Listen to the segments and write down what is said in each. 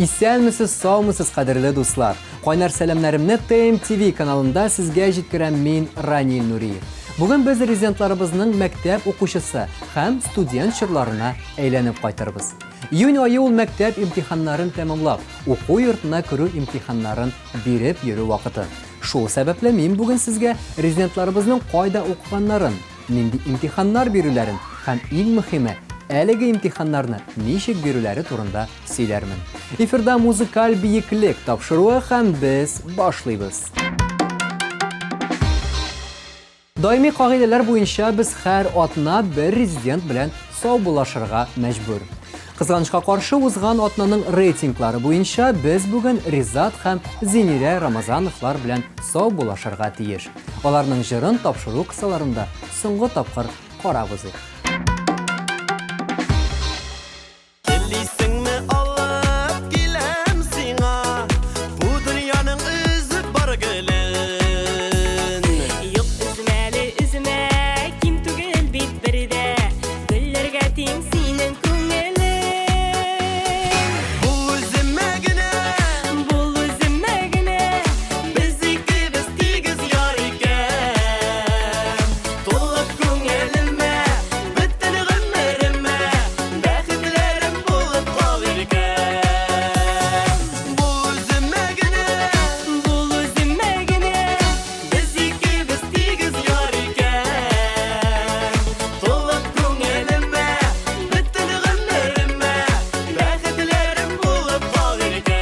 Исәнмесез, саумысыз, кадерле дуслар! Кайнар сәламнәремне ТМТВ каналында сезгә җиткерәм мин, Ранил Нуриев. Бүген без резидентларыбызның мәктәп укучысы һәм студент чорларына әйләнеп кайтырбыз. Июнь ае ул мәктәп имтиханнарын тәмамлап, уку йортына керү имтиханнарын биреп йөрү вакыты. Шул сәбәпле мин бүген сезгә резидентларыбызның кайда укыганнарын, нинди имтиханнар бирүләрен һәм иң мөхиме, әлеге имтиханнарны ничек бирүләре турында сөйләрмен. Эфирда музыкаль биеклек тапшыруы һәм без башлыйбыз. Даими кагыйдәләр буенча без һәр атна бер резидент белән саубуллашырга мәҗбүр. Кызганычка каршы, узган атнаның рейтинглары буенча без бүген Ризат һәм Зинирә Рамазановлар белән саубуллашырга тиеш. Аларның җырын тапшыру кысаларында соңгы тапкыр карап узыйк. Телисеңме алып киләм сиңа Бу дөньяның өзеп бар гөлен. Юк, өзмә әле, өзмә, ким түгел бит бер дә. Гөлләргә тиң синең күңелең. Бул үземә генә. Бул үземә генә. Без икебез тигез яр икән. Тулып күңелемә, бөтен гомеремә Бәхетләрем булып кал иркәм. Бул үземә генә. Бул үземә генә. Без икебез тигез яр икән. Тулып күңелемә, бөтен гомеремә Бәхетләрем булып кал иркәм.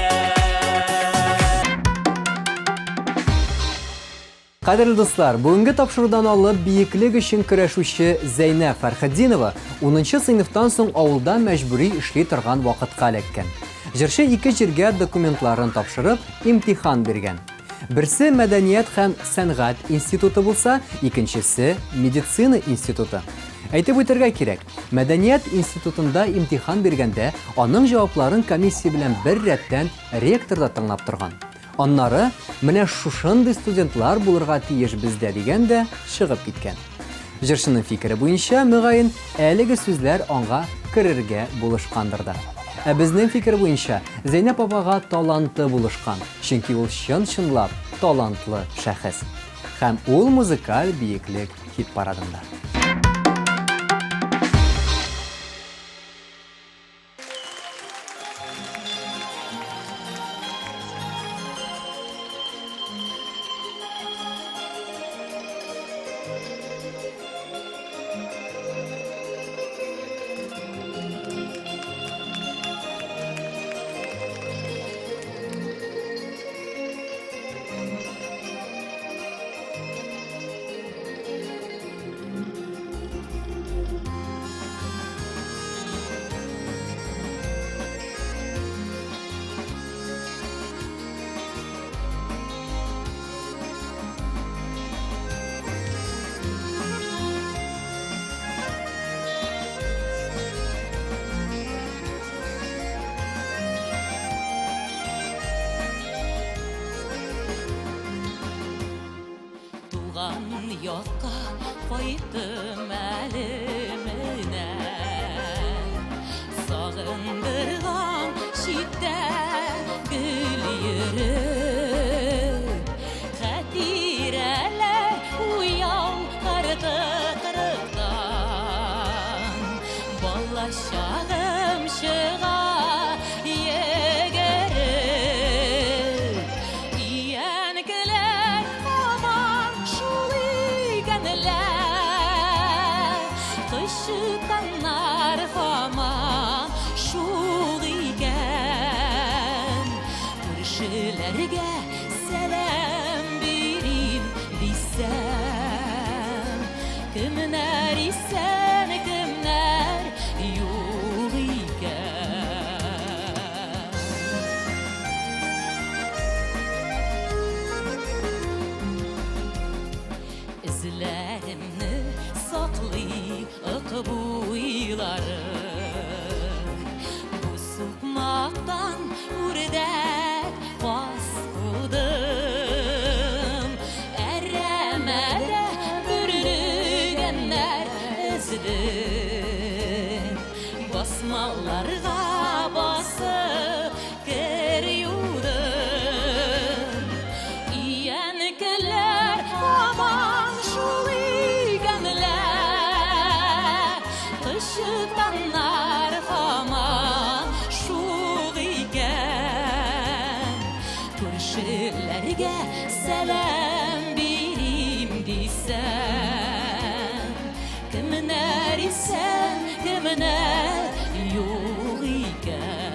Кадерле дуслар, бүгенге тапшырудан алып биеклек өчен көрәшүче Зәйнәб Фәрхетдинова унынчы сыйныфтан соң авылда мәҗбүри эшли торган вакытка эләккән. Җырчы ике җиргә документларын тапшырып, имтихан биргән. Берсе мәдәният һәм сәнгать институты булса, икенчесе медицина институты. Әйтеп үтәргә кирәк, мәдәният институтында имтихан биргәндә аның җавапларын комиссия белән бер рәттән ректор да тыңлап торган. Аннары, менә шушындый студентлар булырга тиеш бездә дигән дә чыгып киткән. Җырчының фикере буенча, мөгаен, әлеге сүзләр аңа керергә булышкандыр да. Ә безнең фикер буенча, Зәйнәп апага таланты булышкан, чөнки ул чын-чынлап талантлы шәхес. Һәм ул музыкаль биеклек хит-парадында. Туган якка кайттым әле менә. Сагындырган читтә гөл йөреп. Хәтирәләр уяу кырты кырыктан. Бала чагым чыга йөгереп. Өянкеләр һаман шул игәнләр, Кычытканнар һаман шул икән. Күршеләргә сәлам бирим дисәм, Кемнәр исән, кемнәр юк икән. Эзләремне саклый ык буйлары. Бу сукмактан үрдәк каз кудым. Әрәмәдә бөрлегәннәр өздем. Басмаларга басып. Кычытканнар һаман шук икән. Күршеләргә сәлам бирим дисәм, кемнәр исән, кемнәр юк икән.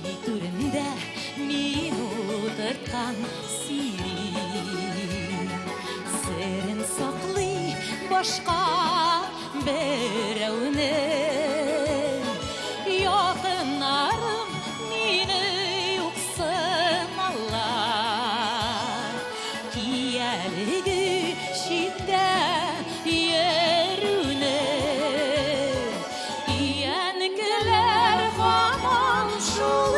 Өй түрендә мин утырткан сирень Серен саклый башка берәүнең. Якыннарым мине юксыналар, Киялеге читтә йөрүне. Өянкеләр һаман шул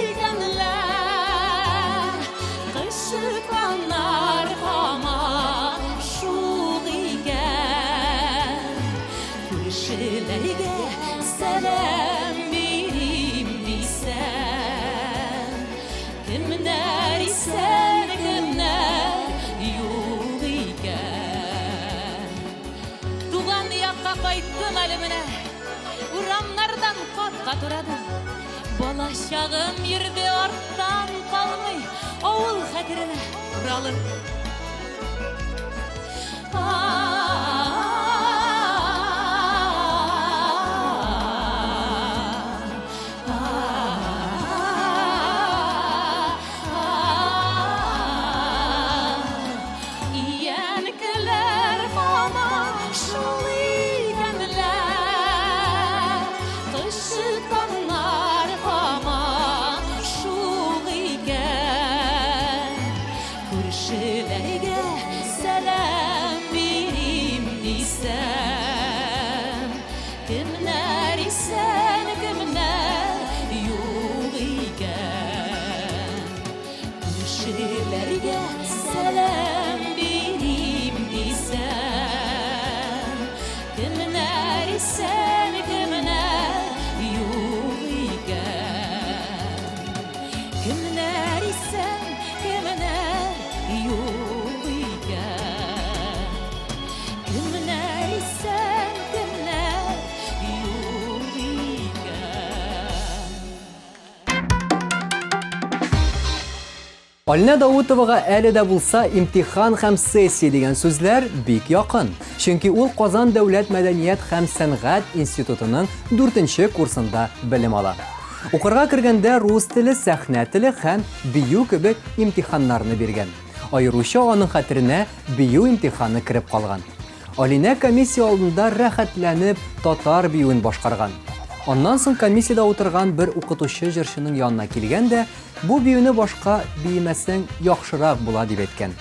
икәнләр, Кычытканнар һаман шул икән. Күршеләргә сәлам бирим дисәм, кемнәр исән, кемнәр юк икән. Туган якка кайттым әле менә, урамнардан кат-кат урадым. Бала чагым йөрде арттан калмый, авыл хәтеренә уралып. Өянкеләр һаман шул икәнләр, Кычытканнар һаман шул икән. Күршеләргә сәлам бирим дисәм, кемнәр исән, кемнәр юк икән. Күршеләргә сәлам бирим дисәм, кемнәр исән, кемнәр юк икән. Кемнәр исән, кемнәр юк икән. Кемнәр исән, кемнәр юк икән. Алинә Даутовага әле дә булса имтихан һәм сессия дигән сүзләр бик якын. Чөнки ул Казан дәүләт мәдәният һәм сәнгать институтының 4 курсында белем ала. Укырга кергәндә рус теле, сәхнә теле һәм бию кебек имтиханнарны биргән. Аеруча аның хәтеренә бию имтиханы кереп калган. Алинә комиссия алдында рәхәтләнеп татар биюен башкарган. Аннан соң комиссиядә утырган бер укытучы җырчының янына килгән дә, бу биюне башка биемәсәң яхшырак була дип әйткән.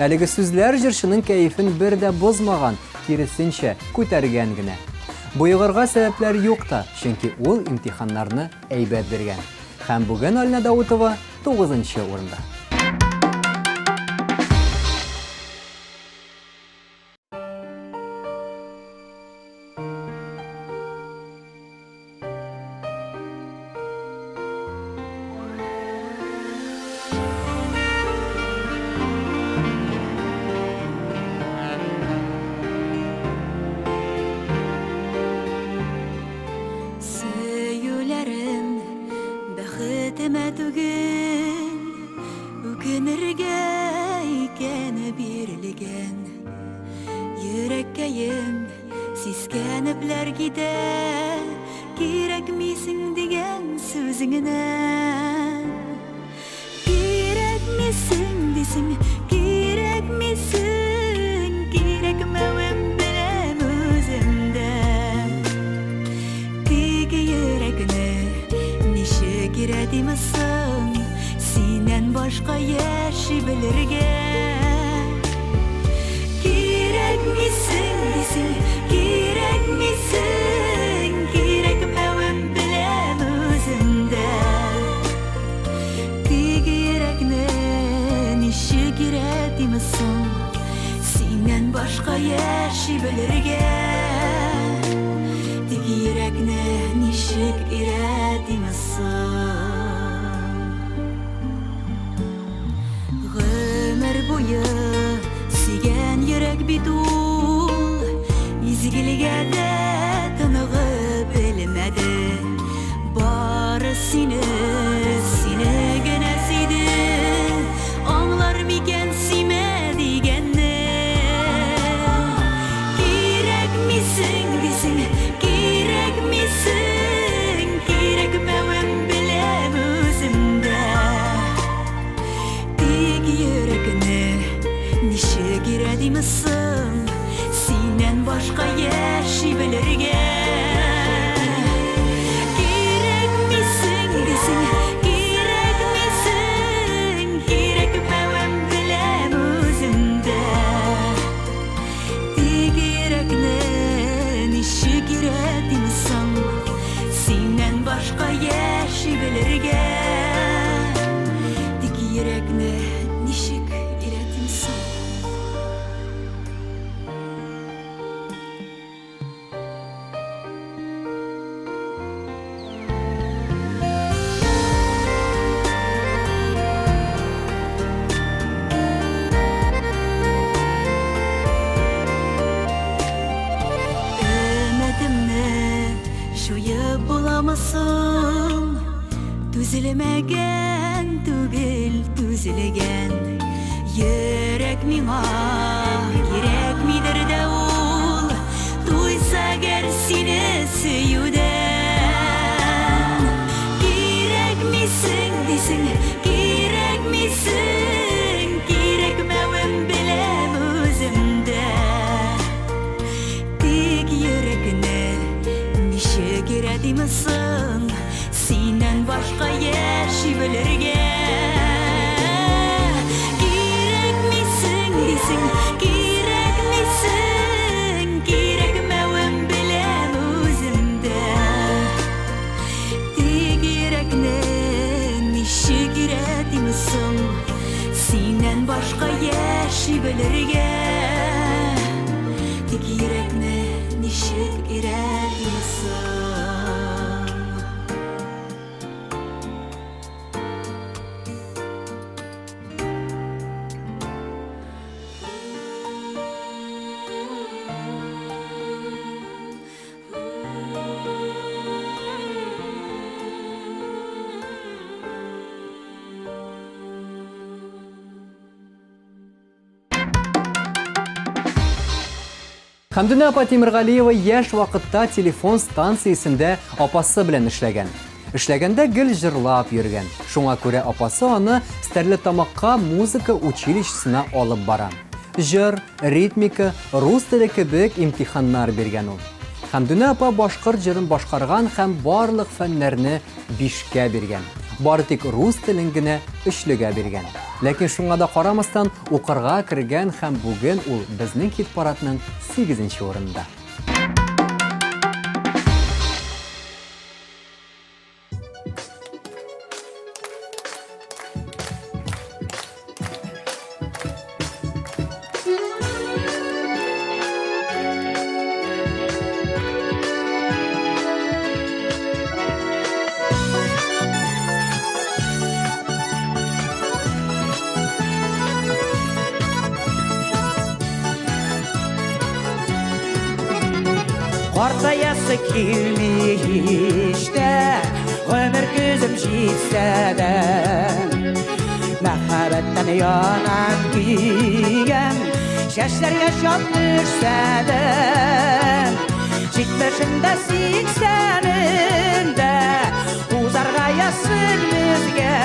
Әлеге сүзләр җырчының кәефен бер дә бозмаган, киресенчә, күтәргән генә. Боегырга сәбәпләр юк та, чөнки ул имтиханнарны әйбәт биргән. Һәм бүген Алинә Даутова 9 урында. Сөюләрем бәхетемә түгел, үкенергә икән бирелгән. Йөрәккәем сискәнепләр китә, кирәкмисең дигән сүзеңнән. Кирәкмисең дисең, кирәкмисең, кирәкмәвем беләм үзем дә. Тик йөрәкне ничек өйрәтим соң, синнән башка яши белергә. Кирәкмисең дисең, кирәкмисең, кирәкмәвем беләм үзем дә. Тик йөрәкне ничек өйрәтим соң, синнән башка яши белергә. Тик йөрәкне дә тыныгып белмәде. Бары сине, сине генә сөйде. Аңлар микән сөймә дигәнне? Кирәкмисең дисең, кирәкмисең, кирәкмәвен беләм үзем дә. Тик йөрәкне ничек өйрәтим соң, синнән башка яши белергә? Кирәкмисең дисең, кирәкмисең, кирәкмәвен беләм үзем дә. Тик йөрәкне ничек өйрәтим соң, синнән башка яши белергә? Тик йөрәкне ничек өйрәтим соң? Өметемне җуеп буламы соң? Түзелмәгән түгел, түзелгән. Йөрәк миңа кирәкмидер дә ул, туйса әгәр сине сөюдән. Кирәкмисең дисең, кирәкмисең, кирәкмәвен беләм үзем дә. Тик йөрәкне ничек өйрәтим соң, синнән башка яши белергә? Кирәкмисең дисең, кирәкмисең, кирәкмәвен беләм үзем дә. Тик йөрәкне ничек өйрәтим соң, синнән башка яши белергә? Тик йөрәкне ничек өйрәтим соң? Хәмдүнә апа Тимергалиева яшь вакытта телефон станциясендә апасы белән эшләгән. Эшләгәндә гел җырлап йөргән. Шуңа күрә апасы аны Стәрлетамакка музыка училищесына алып бара. Җыр, ритмика, рус теле кебек имтиханнар биргән ул. Хәмдүнә апа башкорт җырын башкарган һәм барлык фәннәрне 5кә биргән. Бары тик рус телен генә 3легә биргән. Ләкин шуңа да карамастан укырга кергән һәм бүген ул безнең хит-парадның 8 урынында. Картаясы килми һич тә, гомер көзем җитсә дә. Мәхәббәттән янам көйгән, чәчләргә чат төшсә дә. Җитмешендә, сиксәнендә, узарга язсын безгә.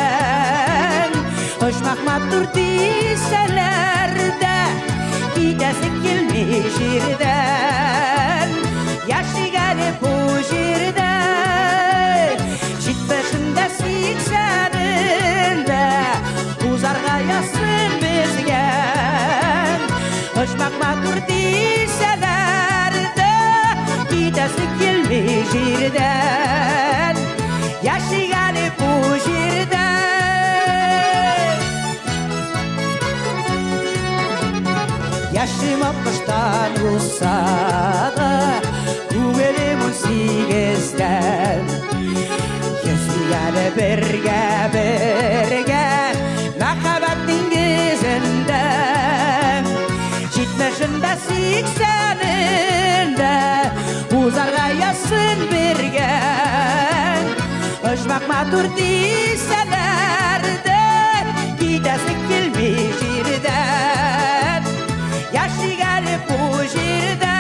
Очмак матур дисәләр дә, китәсе килми җирдән. Яшик әле бу җирдә, җитмешендә, сиксәнендә, узарга язсын безгә. Очмак матур дисәләр дә, китәсе килми җирдән. Яшик әле бу җирдә. Яшем 60-тан узса да, күңелем 18-дән. Йөзик әле бергә, бергә, мәхәббәт диңгезендә. 70-ендә, 80-ендә, Оҗмах матур дисәләр дә, китәсе килми җирдән. Яшик әле бу җирдә.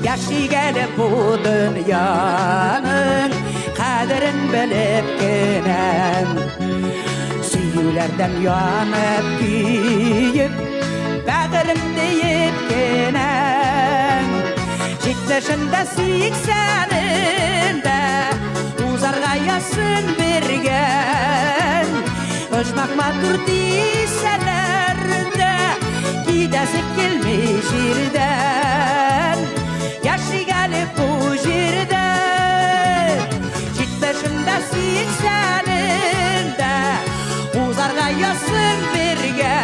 Яшик әле бу дөньяның кадерен белеп кенә. Сөюләрдән янып көеп, бәгырем диеп кенә. Җитмешендә сиксәнендә узарга язсын бергә. Оҗмах матур дисәләр дә, китәсе килми җирдән. Яшик әле бу җирдә. Җитмешендә сиксәнендә узарга язсын бергә.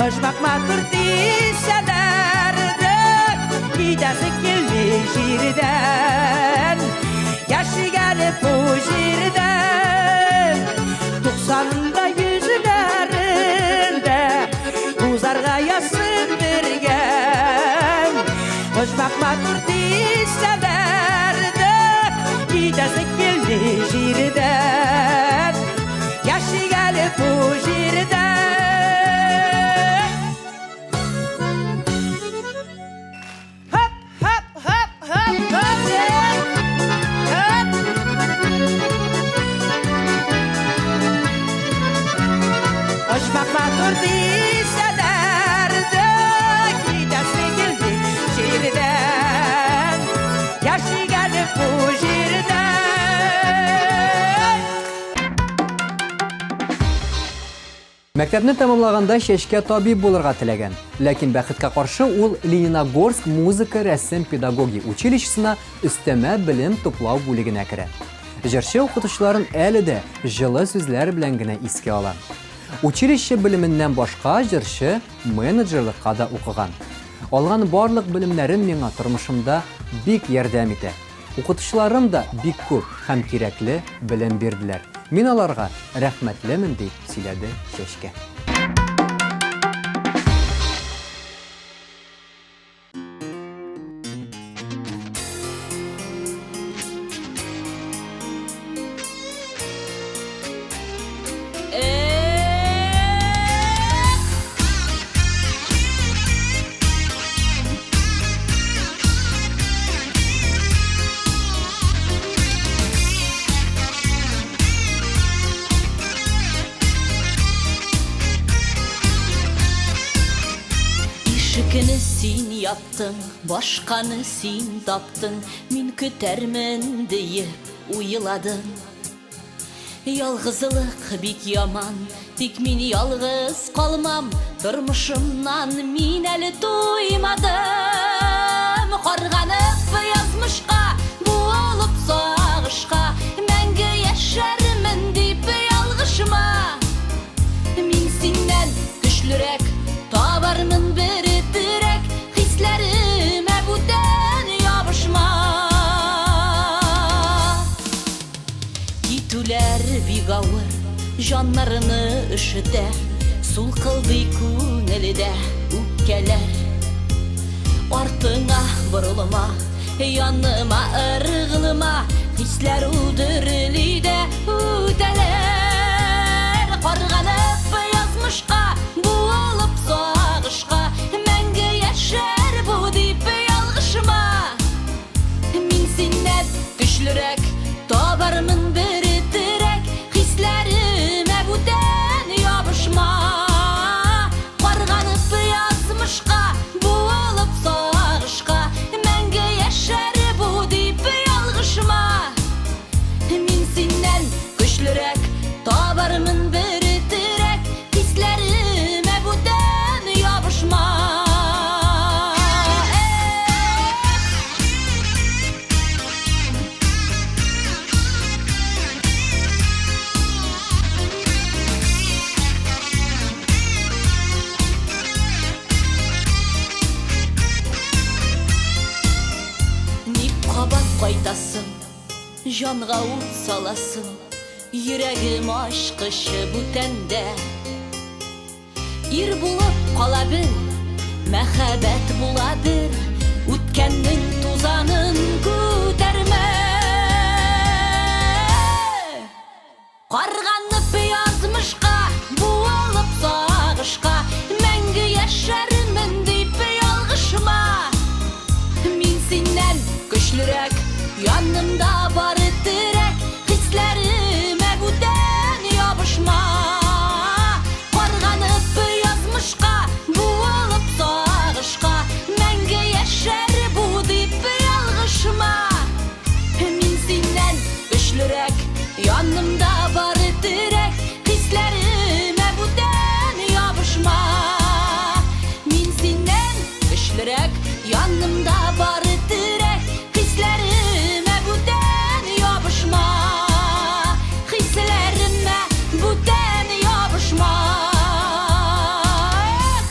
Оҗмах матур дисәләр дә, китәсе килми җирдән. Яшик әле бу җирдә. Туксанында йөзләрендә узарга язсын бергә. Оҗмах матур дисәләр дә, китәсе килми җирдән. Яшик әле бу җирдә. Хоп, хоп, хоп, хоп, хоп, хоп. Оҗмах матур дисәләр дә, китәсе килми җирдән. Яшик әле бу җирдә. Мәктәпне тәмамлаганда Чәчкә табиб булырга теләгән. Ләкин бәхеткә каршы ул Лениногорск музыка рәсем педагогия училищесына өстәмә белем туплау бүлегенә керә. Җырчы укытучыларын әле дә җылы сүзләр белән генә искә ала. Училище белеменнән башка җырчы менеджерлыкка да укыган. Алган барлык белемнәрем миңа тормышымда бик ярдәм итә. Укытучыларым да бик күп һәм кирәкле белем бирделәр. Мин аларга рәхмәтлемен, дип сөйләде Чәчкә. Эх! Ишекне син яптың, башканы син таптың, мин көтәрмен диеп уйладың. Ялгызлык бик яман, тик мин ялгыз калмам, тормышымнан мин әле туймадым. Карганып язмышка, буылып сагышка, мәңге яшәрмен дип ялгышма. Мин синнән көчлерәк, табармын бер терәк, хисләремә бүтән ябышма. Китүләр бик авыр, җаннарны өшетә, сулкылдый күңелдә үпкәләр. Артыңа борылма, яныма ыргылма, хисләр үдерли дә үтәләр. Карганып язмышка, буылып сагышка, мәңге яшәр бу дип ялгышма. Мин синнән көчлерәк, табармын бер терәк, хисләремә бүтән ябышма. Карганып язмышка, буылып сагышка, мәңге яшәр бу дип ялгышма. Мин синнән көчлерәк, табармын бер терәк, хисләремә Җанга ут саласың, йөрәгем ачкычы бүтәндә. Ир булып кала бел, мәхәббәт була бер, үткәннең тузанын күтәрмә. Карганып язмышка, буылып сагышка, мәңге яшәрмен дип ялгышма. Мин синнән көчлерәк, янымда бары терәк, хисләремә бүтән ябышма. Карганып язмышка, буылып сагышка, мәңге яшәр бу дип ялгышма. Мин синнән көчлерәк, янымда бары терәк, хисләремә бүтән ябышма. Мин синнән көчлерәк, янымда бары терәк, хисләремә бүтән ябышма. Хисләремә бүтән ябышма. Эх!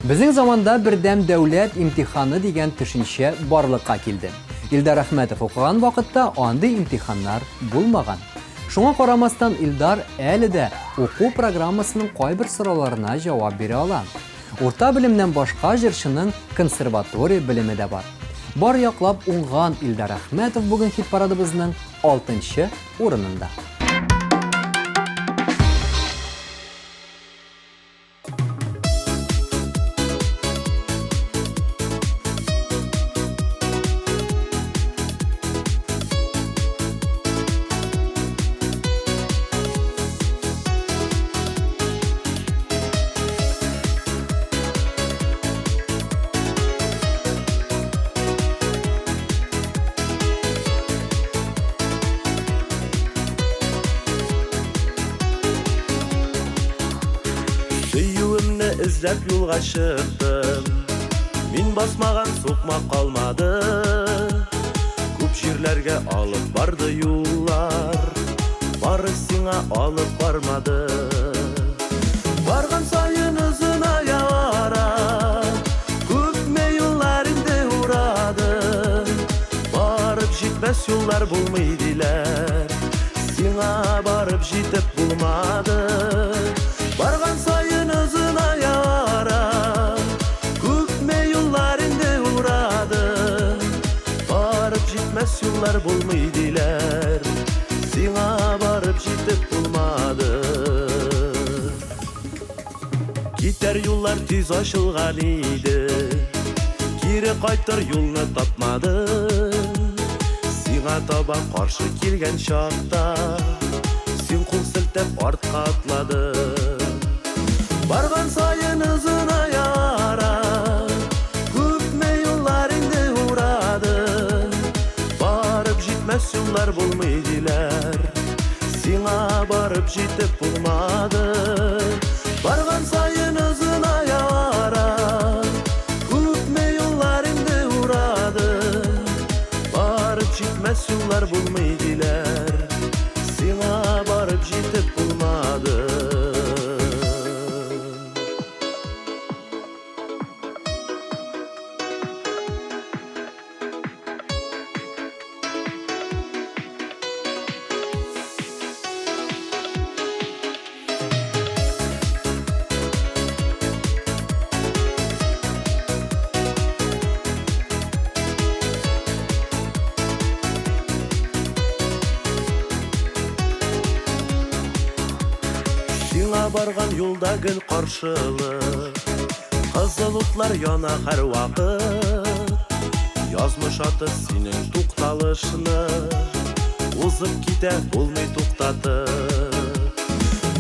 Безнең заманда бердәм дәүләт имтиханы дигән төшенчә барлыкка килде. Илдар Әхмәтов укыган вакытта андый имтиханнар булмаган. Шуңа карамастан Илдар әле дә уку программасының кайбер сорауларына җавап бирә ала. Урта белемнән башка җырчының консерватория белеме дә бар. Бар яклап уңган Илдар Әхмәтов бүген хит-парадыбызның 6 урынында. Сөюемне эзләп юлга чыктым. Мин басмаган сукмак калмады. Күп җирләргә алып барды юллар, бары сиңа алып бармады. Барган саен озыная ара, күпме юллар инде урады. Барып җитмәс юллар булмый диләр, сиңа барып җитеп булмады. Барган саен озыная ара, күпме юллар инде урады. Барып җитмәс юллар булмый диләр, сиңа барып җитеп булмады. Китәр юллар тиз ачылган иде, кире кайтыр юлны тапмады. Сиңа таба каршы килгән чакта, син кул селтәп артка атладың. Барган саен озыная ара, күпме юллар инде урады. Барып җитмәс юллар булмый диләр, сиңа барып җитеп булмады. Барган саен озыная ара, күпме юллар инде урады. Барып җитмәс юллар булмый диләр, сиңа барып җитеп булмады. Сиңа барган юлда гел каршылык, кызыл утлар яна һәрвакыт. Язмыш аты синең тукталышны узып китә, булмый туктатып.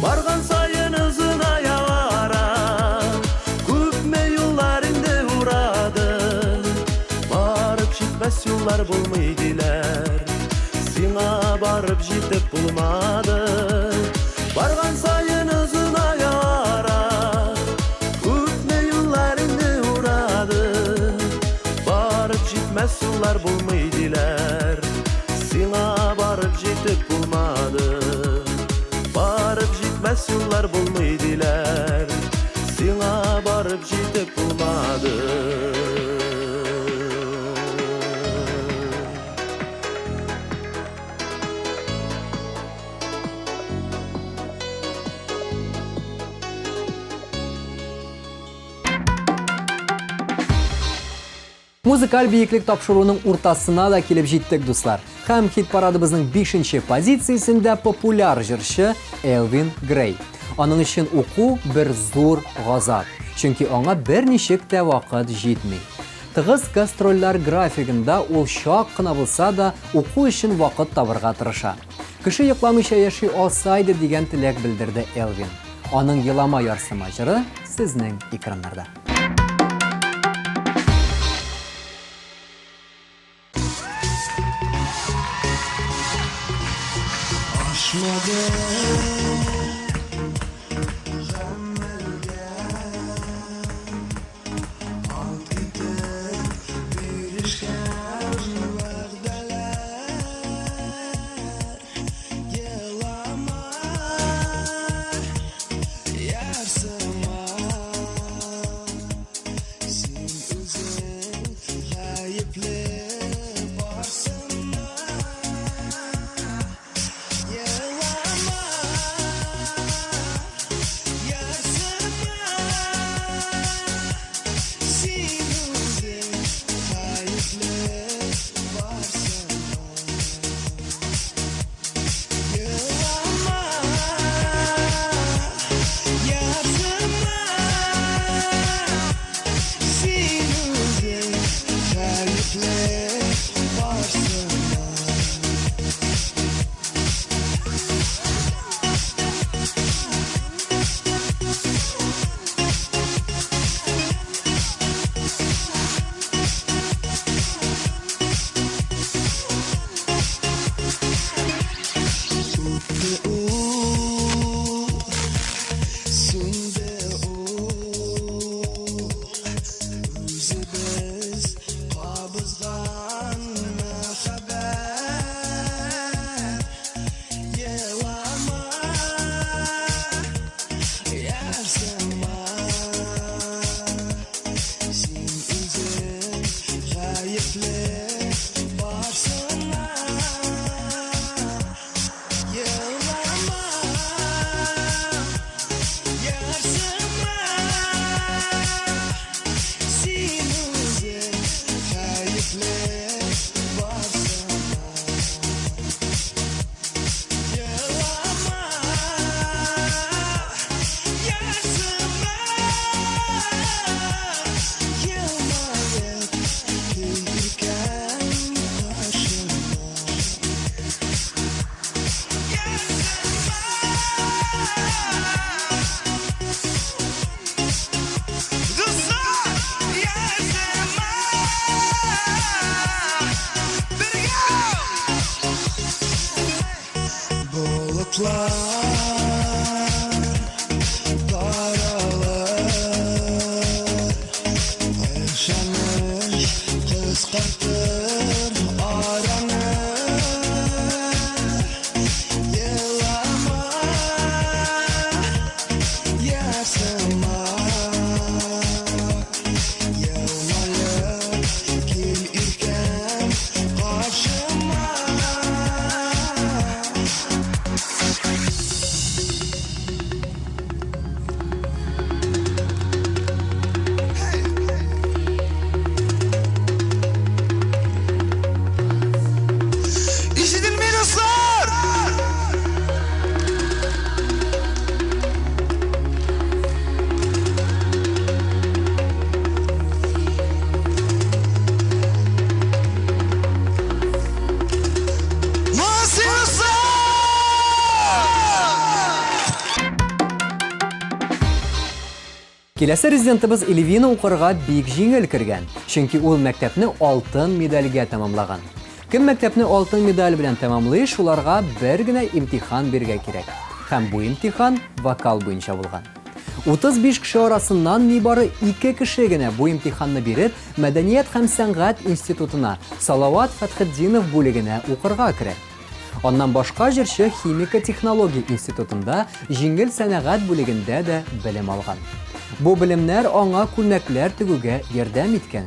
Барган саен озыная ара, күпме юллар инде урады. Барып җитмәс юллар булмый диләр, сиңа барып җитеп булмады. Барган саен озыная ара, күпме юллар инде урады. Барып җитмәс юллар булмый диләр, сиңа барып җитеп булмады. Барып җитмәс юллар булмый диләр, сиңа барып Барып җитеп булмады. Музыкаль биеклек тапшыруының уртасына да килеп җиттек, дуслар. Һәм хит-парадыбызның бишенче позициясендә популяр җырчы Элвин Грей. Аның өчен уку бер зур газап, чөнки аңа берничек тә вакыт җитми. Тыгыз гастрольләр графигында ул чак кына булса да уку өчен вакыт табырга тырыша. Кеше йокламыйча яши алса иде дигән теләк белдерде Элвин. Аның Елама ярсыма җыры сезнең экраннарда. Киләсе резидентыбыз Эльвина укырга бик җиңел кергән, чөнки ул мәктәпне алтын медальгә тәмамлаган. Кем мәктәпне алтын медаль белән тәмамлый, шуларга бер генә имтихан бирергә кирәк. Һәм бу имтихан вокал буенча булган. 35 кеше арасыннан нибары 2 кеше генә бу имтиханны биреп, Мәдәният һәм сәнгать институтына Салават Фәтхетдинов бүлегенә укырга керә. Аннан башка җырчы химика-технология институтында җиңел сәнәгать бүлегендә дә белем алган. Бу белемнәр аңа күлмәкләр тегүгә ярдәм иткән.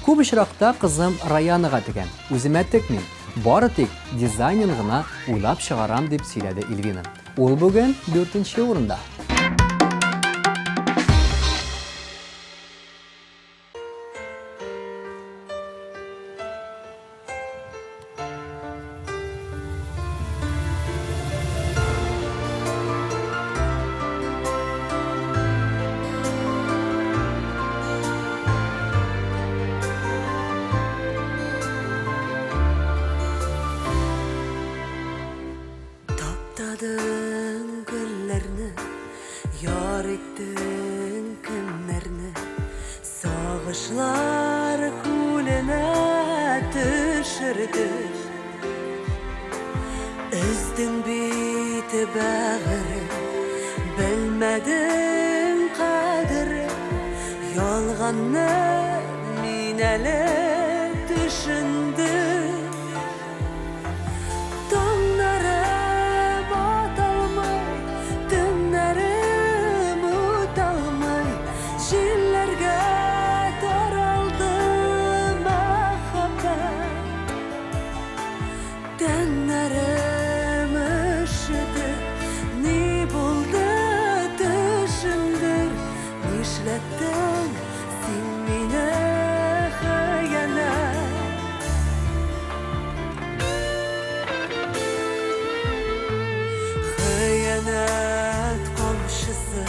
Күп очракта кызым Раянага тегәм, үземә текмим, бары тик дизайнын гына уйлап чыгарам, дип сөйләде Ильвина. Ул бүген дүртенче урында. Таптадың гөлләрне, яр иттең кемнәрне, Сагышлар күленә төшердең. Өздең бит бәгырем, белмәдең кадерен, Ялганны мин әле төшендем. Таңнарым аталмый, төннәрем үталмый, Җилләргә таралды мәхәббәт. Тәннәрем өшеде, ни булды төшендер, Нишләттең син мине хыянәт? Хыянәт камчысы,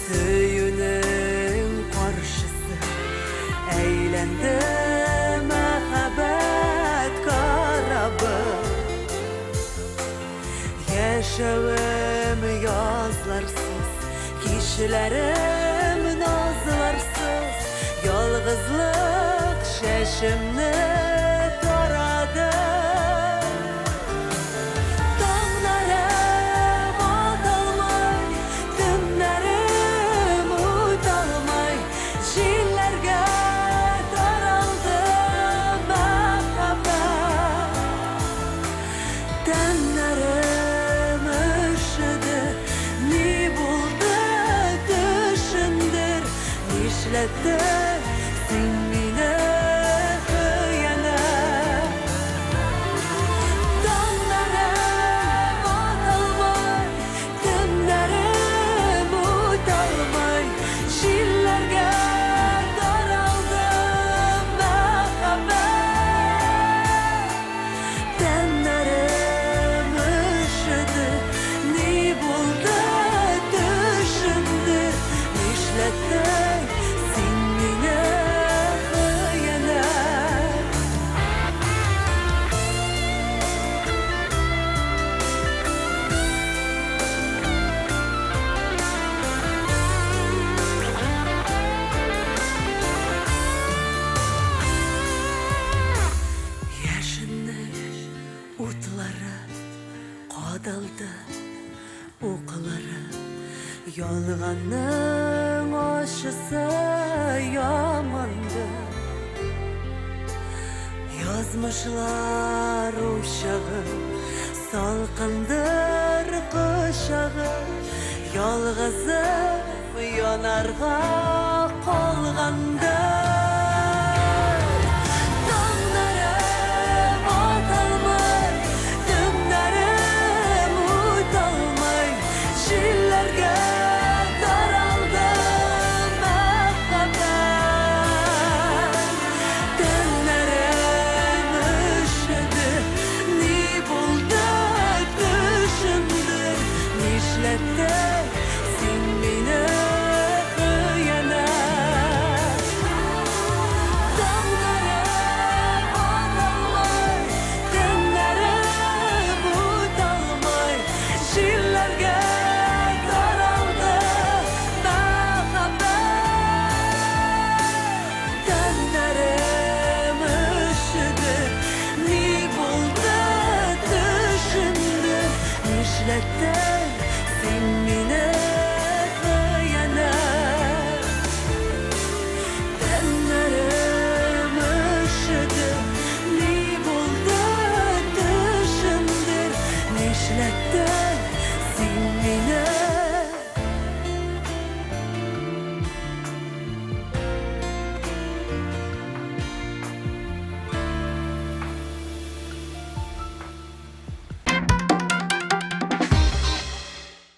сөюнең каршысы, Әйләнде мәхәббәт корабы. Яшәвем язларсыз, кичләрем назларсыз, Ялгызлык чәчемне тарады. Таңнарым аталмый, төннәрем үталмый, Җилләргә таралды мәхәббәт. Тәннәрем өшеде, ни булды төшендер, Нишләттең син мине хыянәт? Таңнарым аталмый, төннәрем үталмый, Җилләргә таралды мәхәббәт. Тәннәрем өшеде, ни булды төшендер, Нишләттең син мине хыянәт? Яшеннең утлары кадалды, уклары Ялганның ачысы яманды. Язмышлар учагы, салкындыр кочагы, Ялгызым янарга калгандыр. Таңнарым аталмый, төннәрем үталмый, Җилләргә таралды мәхәббәт. Тәннәрем өшеде, ни булды төшемдер, Нишләттең син мине хыянәт? Таңнарым аталмый, төннәрем үталмый, Җилләргә таралды мәхәббәт. Тәннәрем өшеде, ни булды төшендер, Нишләттең син мине хыянәт? Тәннәрем өшеде, ни булды төшендер, Нишләттең син мине?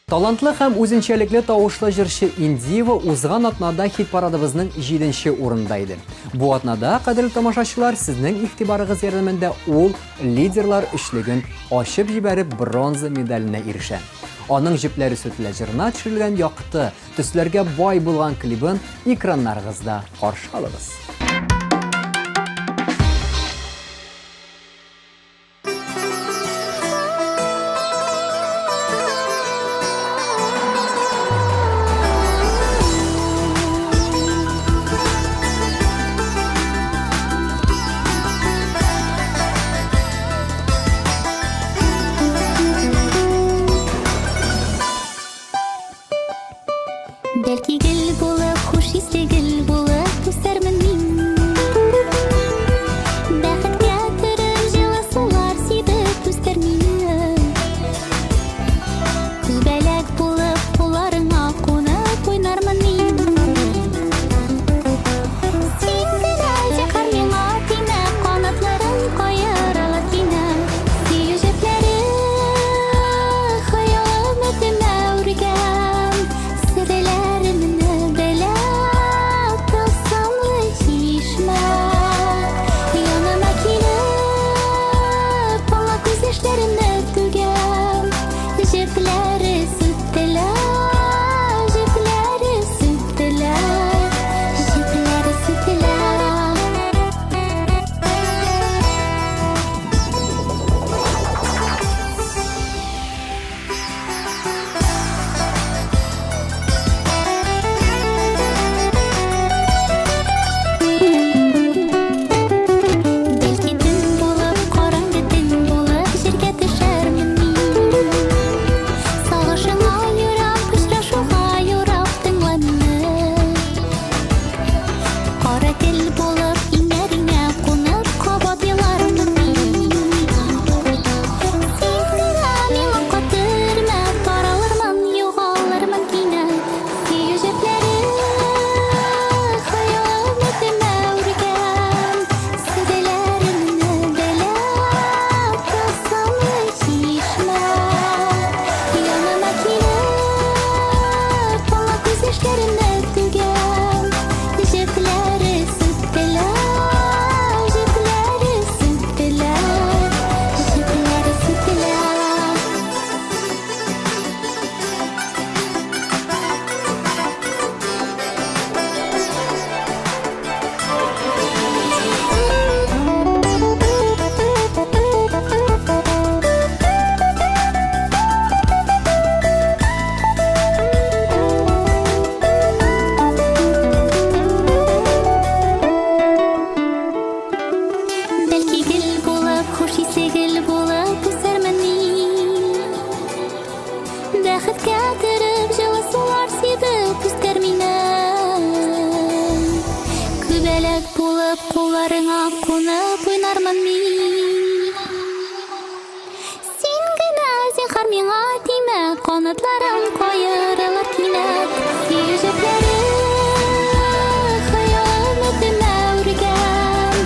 Талантлы һәм үзенчәлекле тавышлы җырчы Индиева узган атнада хит-парадыбызның җиденче урынында иде. Бу атнада, кадерле тамашачылар, сезнең игътибарыгыз ярдәмендә ул лидерлар өчлеген ачып җибәреп бронза медаленә ирешә. Аның Җепләре сүтелә җырына төшерелгән якты, төсләргә бай булган клибын экраннарыгызда каршы алыгыз. Бәлки гел булып, хуш исле гел булып үсәрмен мин. Бәхеткә төреп, җылы сулар сибеп үстер мине. Күбәләк булып, кулларыңа кунып уйнармын мин. Син генә, зинһар, миңа тимә, канатларың каерыла кинәт. Сөю җепләре хыял өметемә үргән. Серләремне белә тылсымлы чишмә. Яныма килеп, аңа күз яшьләремне түгәм. Җепләре сүтелә, җепләре сүтелә, җепләре сүтелә. Бәлки төн булып, караңгы төн булып җиргә төшәрмен мин. Сагышыңа юрап, очрашуга юрап тыңла мине. Кара тел булып, иңнәреңә кунып, кабат елармын мин. Син генә миңа катырма, таралырмын, югалырмын кинәт. Сөю җепләре хыял өметемә үргән. Серләремне белә тылсымлы чишмә. Яныма килеп, аңа күз яшьләремне түгәм. Җепләре сүтелә, җепләре сүтелә, җепләре сүтелә. Бәлки гел булып, хуш исле гел булып үсәрмен мин. Бәхеткә төреп, җылы сулар сибеп үстер мине. Күбәләк булып, кулларыңа кунып уйнармын мин. Син генә, зинһар, миңа тимә, канатларым каерылыр кинәт. Сөю җепләре хыял өметемә үргән.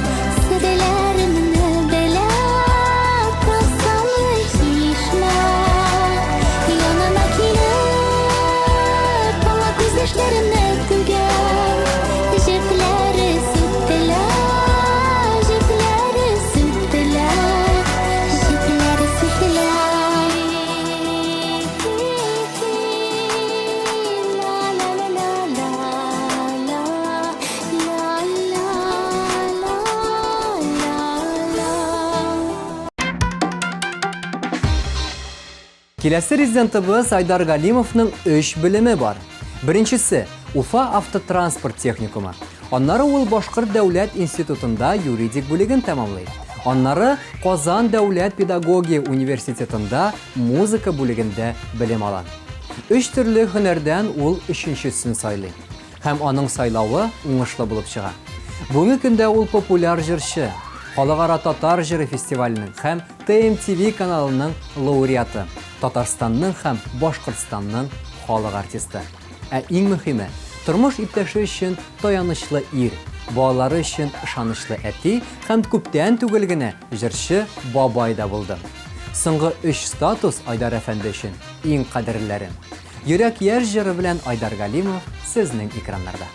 Серләремне белә тылсымлы чишмә. Яныма килеп, аңа күз яшьләремне түгәм. Җепләре сүтелә, җепләре сүтелә, җепләре сүтелә. Киләсе резидентыбыз Айдар Галимовның өч белеме бар. Беренчесе Уфа автотранспорт техникумы. Аннары ул Башкорт дәүләт институтында юридик бүлеген тәмамлый. Аннары Казан дәүләт педагогия университетында музыка бүлегендә белем ала. Өч төрле һөнәрдән ул өченчесен сайлый. Һәм аның сайлавы уңышлы булып чыга. Бүгенге көндә ул популяр җырчы, Халыкара татар җыры фестиваленең һәм ТМТВ каналының лауреаты, Татарстанның һәм Башкортстанның халык артисты. Ә иң мөһиме, тормыш иптәше өчен таянычлы ир, балалары өчен ышанычлы әти һәм күптән түгел генә җырчы бабай да булды. Соңгы өч статус Айдар әфәнде өчен иң кадерлеләре. Йөрәк яшь җыры белән Айдар Галимов сезнең экраннарда.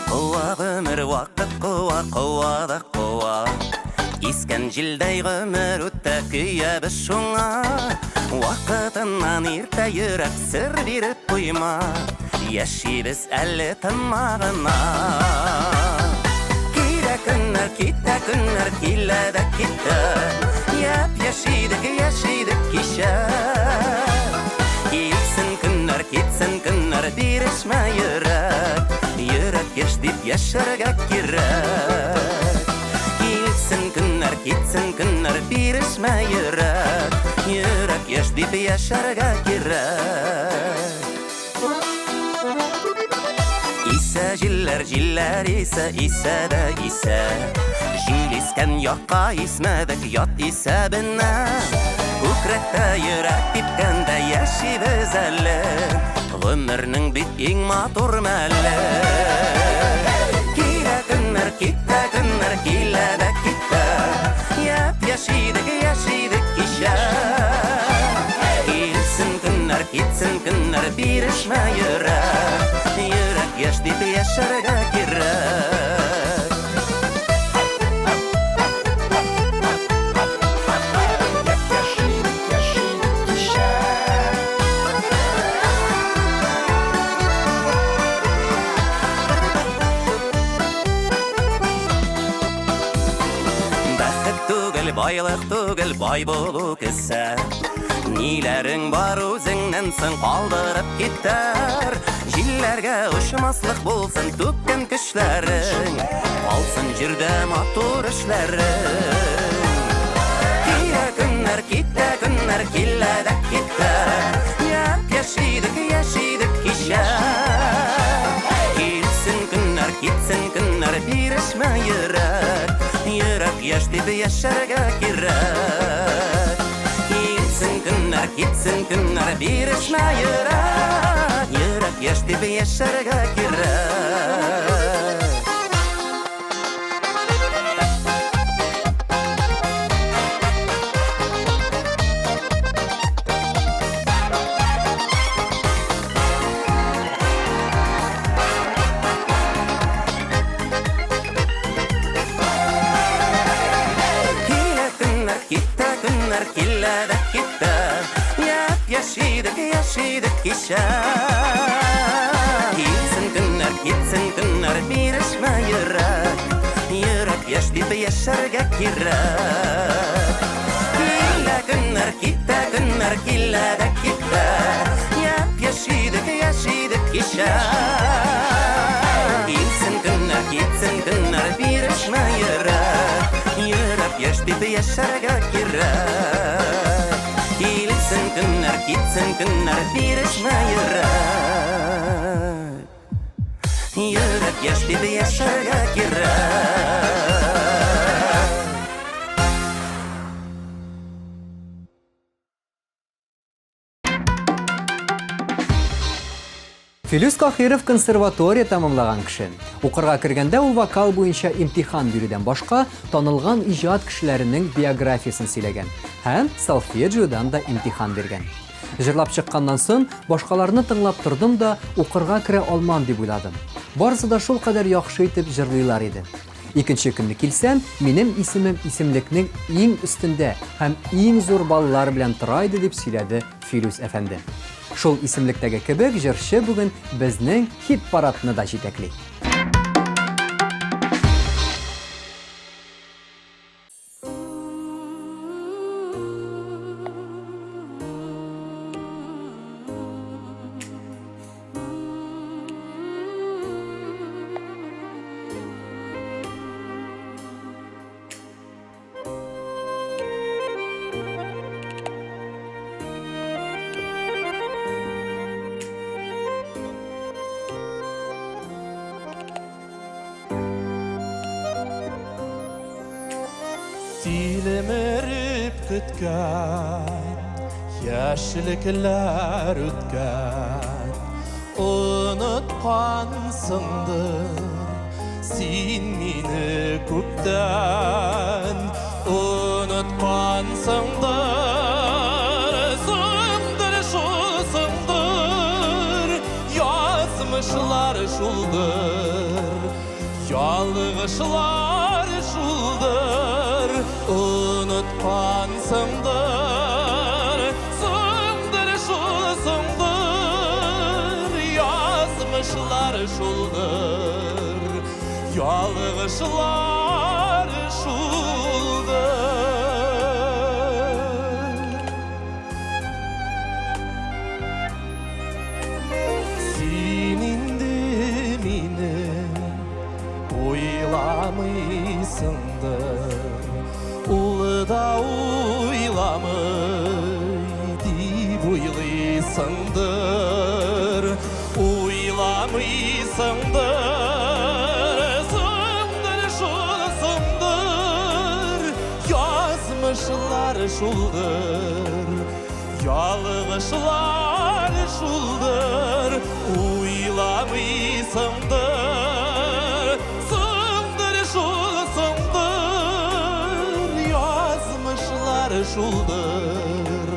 Куа гомер вакыт куа, куа да куа. Искән җилдәй гомер үтә, көябез шуңа. Вакытыннан иртә йөрәк сер биреп куйма. Яшибез әле тынма гына. Килә көннәр, китә көннәр, килә дә китә. Яп-яшь идек, яшь идек кичә. Килсен көннәр, китсен көннәр, бирешмә йөрәк. Йөрәк яшь дип яшәргә кирәк. Килсен көннәр, китсен көннәр, бирешмә йөрәк. Йөрәк яшь дип яшәргә кирәк. Исә җилләр, җилләр исә, исә дә исә. Җил искән якка исмәдек, ят исәбенә. Күкрәктә йөрәк типкәндә яшибез әле. Гомернең бит иң матур мәле. Килә көннәр, китә көннәр, килә дә китә. Япь-яшь идек, яшь идек кичә. Килсен көннәр, китсен көннәр, бирешмә йөрәк. Йөрәк яшь дип яшәргә кирәк. Бәхет түгел, байлык түгел, бай булу кесә. Ниләрең бар үзеңнән соң калдырып китәр. Җилләргә очмаслык булсын түккән көчләрең. Калсын җирдә матур эшләрең. Килә көннәр, китә көннәр, килә дә китә. Япь-яшь идек, яшь идек кичә. Килсен көннәр, китсен көннәр, бирешмә йөрәк. Йөрәк яшь дип яшәргә кирәк. Килсен көннәр, китсен көннәр, бирешмә йөрәк. Йөрәк яшь дип яшәргә кирәк. Килә көннәр, китә көннәр, килә дә китә. Япь-яшь идек, яшь идек кичә. Килсен көннәр, китсен көннәр, бирешмә йөрәк. Йөрәк яшь дип яшәргә кирәк. Килә көннәр, китә көннәр, килә дә китә. Япь-яшь идек, яшь идек кичә. Килсен көннәр, китсен көннәр, бирешмә йөрәк. Йөрәк яшь дип яшәргә кирәк. Килсен көннәр, китсен көннәр, бирешмә йөрәк. Йөрәк яшь дип яшәргә кирәк. Филүс Кахиров консерватория тәмамлаган кеше. Укырга кергәндә ул вокал буенча имтихан бирүдән башка танылган иҗат кешеләренең биографиясен сөйләгән һәм солфеджиодан да имтихан биргән. Җырлап чыкканнан соң, башкаларны тыңлап тордым да, укырга керә алмам дип уйладым. Барысы да шулкадәр яхшы итеп җырлыйлар иде. Икенче көнне килсәм, минем исемем исемлекнең иң өстендә һәм иң зур баллар белән тора иде, дип сөйләде Филүс әфәнде. Шул исемлектәге кебек җырчы бүген безнең хит-парадны да җитәкли. Тилмереп көткән яшьлекләр үткән Оныткансыңдыр син мине күптән Оныткансыңдыр Соңдыр шул соңдыр Язмышлар шулдыр Ялгышлар шулдыр Оныткансыңдыр Соңдыр шул соңдыр Язмышлар шулдыр Ялгышлар шулдыр Син инде мине уйламыйсыңдыр Ул да уйламый дип уйлыйсыңдыр Уйламыйсыңдыр Соңдыр шул соңдыр Язмышлар шулдыр Ялгышлар шулдыр Уйламыйсыңдыр Соңдыр шул соңдыр Язмышлар шулдыр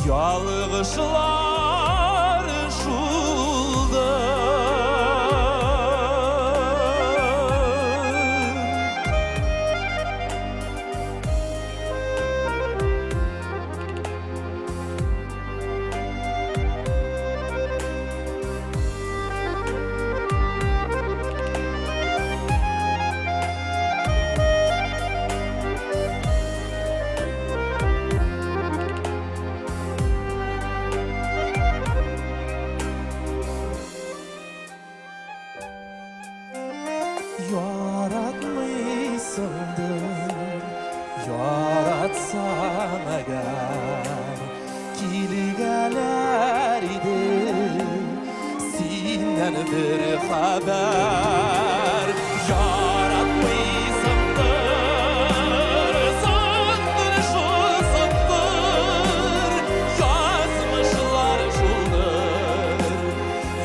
Ялгышлар шулдыр Яратмыйсыңдыр, яратсам әгәр, Килгәләр иде синнән бер хәбәр. Яратмыйсыңдыр, соңдыр шул соңдыр, Язмышлар шулдыр,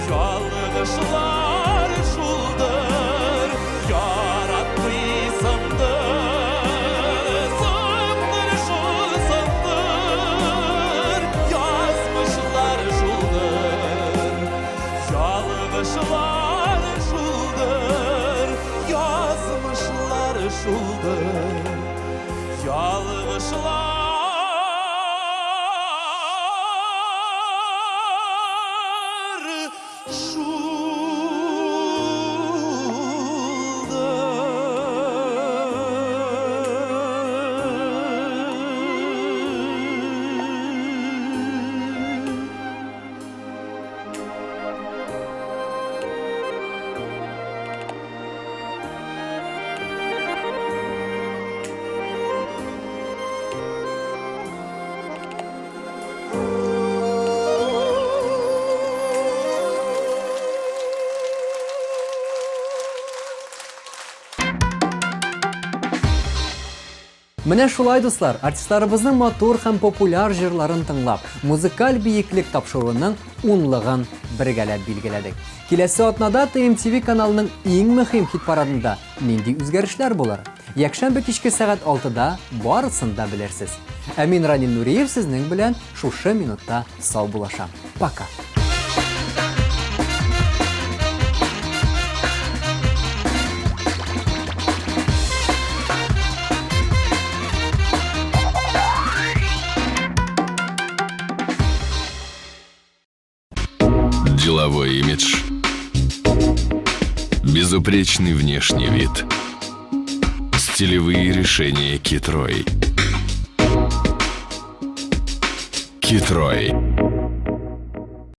ялгышлар шулдыр, Яратмыйсыңдыр, соңдыр шул соңдыр, Язмышлар шулдыр, ялгышлар шулдыр, Язмышлар шулдыр, ялгышлар шулдыр. Менә шулай, дуслар, артистларыбызның матур һәм популяр җырларын тыңлап, музыкаль биеклек тапшыруының унлыгын бергәләп билгеләдек. Киләсе атнада ТМТВ каналының иң мөһим хит-парадында нинди үзгәрешләр булыр? Якшәмбе кичке сәгать 6-да барысын да белерсез. Ә мин Ранил Нуриев сезнең белән шушы минутта саубуллашам. Пока. Деловой имидж. Безупречный внешний вид. Стилевые решения Китрой. Китрой.